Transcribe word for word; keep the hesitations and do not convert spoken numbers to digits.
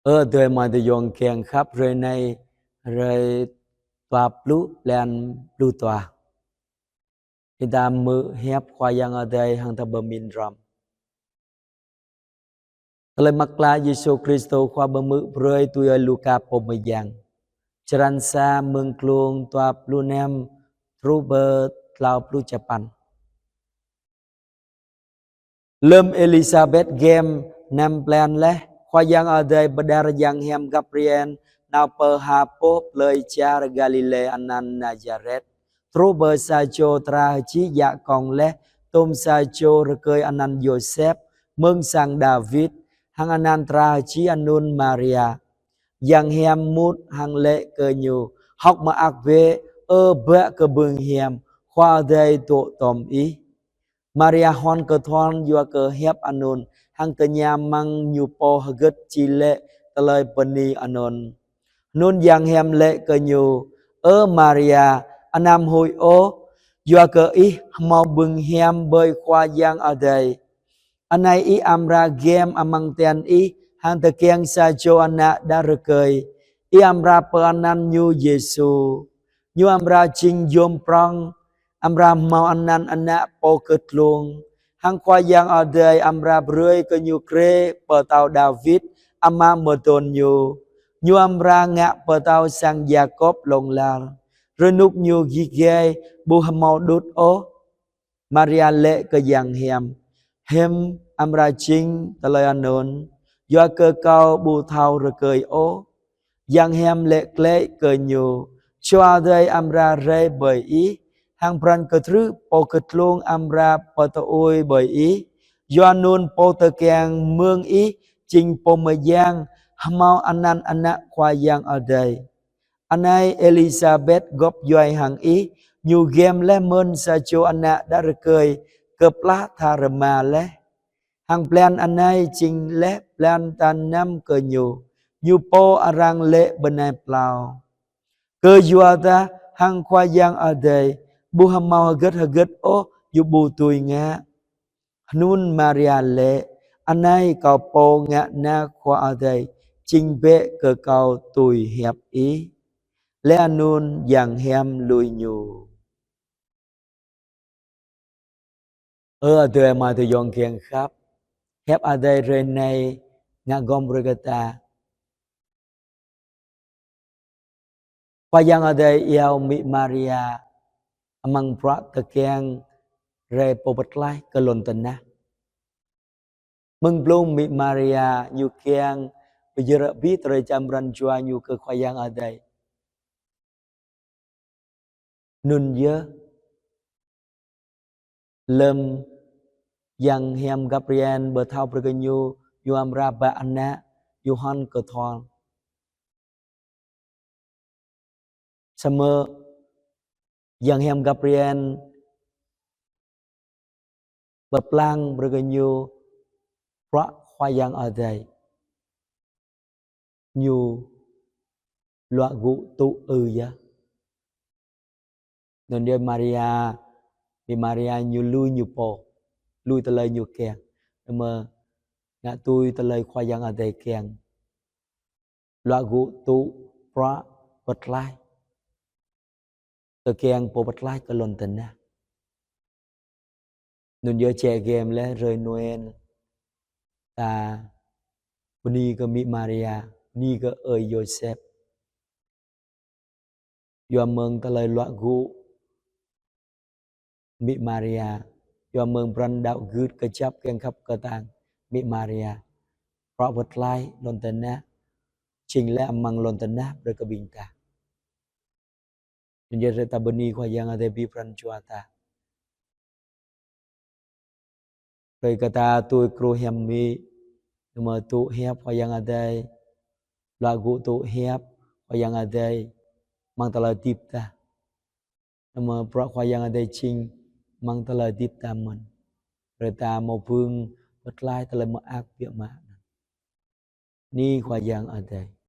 Ơ adơi amai ayŏng kiăng khăp, hrơi anai, hrơi dua pluh blan pluh dua. Ƀing ta hmư̆ hiăp Khua Yang Adai hăng ta pơmĭn hrŏm. Tơlơi mơak klă Yêsu Krist Khua pơhmư̆ brơi tui ơi Luka pô mơyang. Črăn sa, mơ̆ng glông dua pluh năm truh pơ klâo pluh čơpăn. Lơm Êlisabet gem năm blan laih, Khua Yang Adai pơđar yang hiam Gabriel nao pơ ha boh plơi čar Galilê anăn Nazaret, truh pơ sa čô dra hơči djă kông laih, tôm sa čô rơkơi anăn Yôsep, mơ̆ng sang Dawid, hăng anăn dra hơči anŭn Maria. Yang hiam mŭt hăng laĭ kơ ñu: Hơ̆k mơak bĕ, ơ bă kơ bưng hiam, Khua Adai dŏ tôm ih. Maria hơ̆n kơthon yua kơ hiăp anŭn, hăng tơña amăng ñu pô hơgĕt či laĭ tơlơi bơni anŭn. Anŭn yang hiam laĭ kơ ñu: Ơ Maria, anăm huĭ ôh, yua kơ ih hơmâo bưng hiam ƀơi Khua Yang Adai. Anai ih amra gem amăng tian ih, hăng tơkeng sa čô ană đah rơkơi. Ih amra pơanăn ñu Yêsu. Ñu amra jing yôm prŏng, amra hơmâo anăn ană pô kơtlông. Hăng Khua Yang Adai amra brơi kơ ñu grê pơtao Dawid, ama mơdon ñu. Ñu amra ngă pơtao sang Yakôb hlŏng lar. Rơnŭk ñu git gai, ƀu hơmâo đŭt ôh. Maria laĭ kơ yang hiam: Hiư̆m amra jing tơlơi anŭn, yua kơ kâo ƀu thâo rơkơi ôh. Yang hiam laĭ glaĭ kơ ñu: Jua Adai amra rai ƀơi ih, hăng pran kơtrưh pô kơtlông amra pơtơui ƀơi ih. Yua anŭn pô tơkeng mơ̆ng ih jing pô mơyang, hơmâo anăn ană Khua Yang Adai. Anai Êlisabet gŏp djuai hăng ih, ñu gem laih mơ̆n sa čô ană đah rơkơi kơplah tha rơma laih. Hăng blan anai jing laih blan tal năm kơ ñu, ñu pô arăng laĭ bơnai plao. Kơyua dah hăng Khua Yang Adai, ƀu hơmâo hơgĕt hơgĕt ôh ñu ƀu dưi ngă. Anŭn Maria laĭ: Anai kâo pô ngă na Khua Adai, jing bĕ kơ kâo tui hiăp ih. Laih anŭn yang hiam lui ñu. Ơ adơi amai ayŏng kiăng khăp, hiăp Adai hrơi anai ngă gŏm brơi kơ ta. Khua Yang Adai iâu amĭ Maria amăng bruă tơkeng rai pô pơtlaih kơ lŏn tơnah. Mơ̆ng blung amĭ Maria ñu kiăng pơyơr abih tơlơi čăm pran jua ñu kơ Khua Yang Adai. Anŭn yơh, lơm yang hiam Gabriel pơthâo brơi kơ ñu, ñu amra ba ană, ñu hơ̆n kơthon. Samơ̆ yang hiam Gabriel pơblang brơi kơ ñu bruă Khua Yang Adai. Ñu luă gŭ tŭ ư yơh. Anŭn yơh Maria, amĭ Maria ñu lui ñu pô, lui tơlơi ñu kiăng. Anŭn mơ̆ ngă tui tơlơi Khua Yang Adai kiăng. Luă gŭ tŭ bruă pơtlaih. Tơkeng pô pơtlaih kơ lŏn tơnah. Anŭn yơh čơkeng laih hrơi Noel ta bơni kơ amĭ Maria, bơni kơ ơi Yôsep. Yua mơ̆ng tơlơi luă gŭ amĭ Maria, yua mơ̆ng pran đaŏ gưt kơjăp kiăng khăp kơtang amĭ Maria. Bruă pơtlaih lŏn tơnah, jing laih amăng lŏn tơnah brơi kơ ƀing ta. Anŭn yơh hrơi ta bơni Khua Yang Adai abih pran jua ta. Brơi kơ ta tui kru hiam amĭ, anŭn mơ̆ tŭ hiăp Khua Yang Adai, luă gŭ tŭ hiăp Khua Yang Adai amăng tơlơi hơdip ta. Anŭn mơ̆ bruă Khua Yang Adai jing amăng tơlơi hơdip ta mơ̆n. Brơi ta hmâo bưng pơtlaih tơlơi mơak biă mă. Bơni Khua Yang Adai.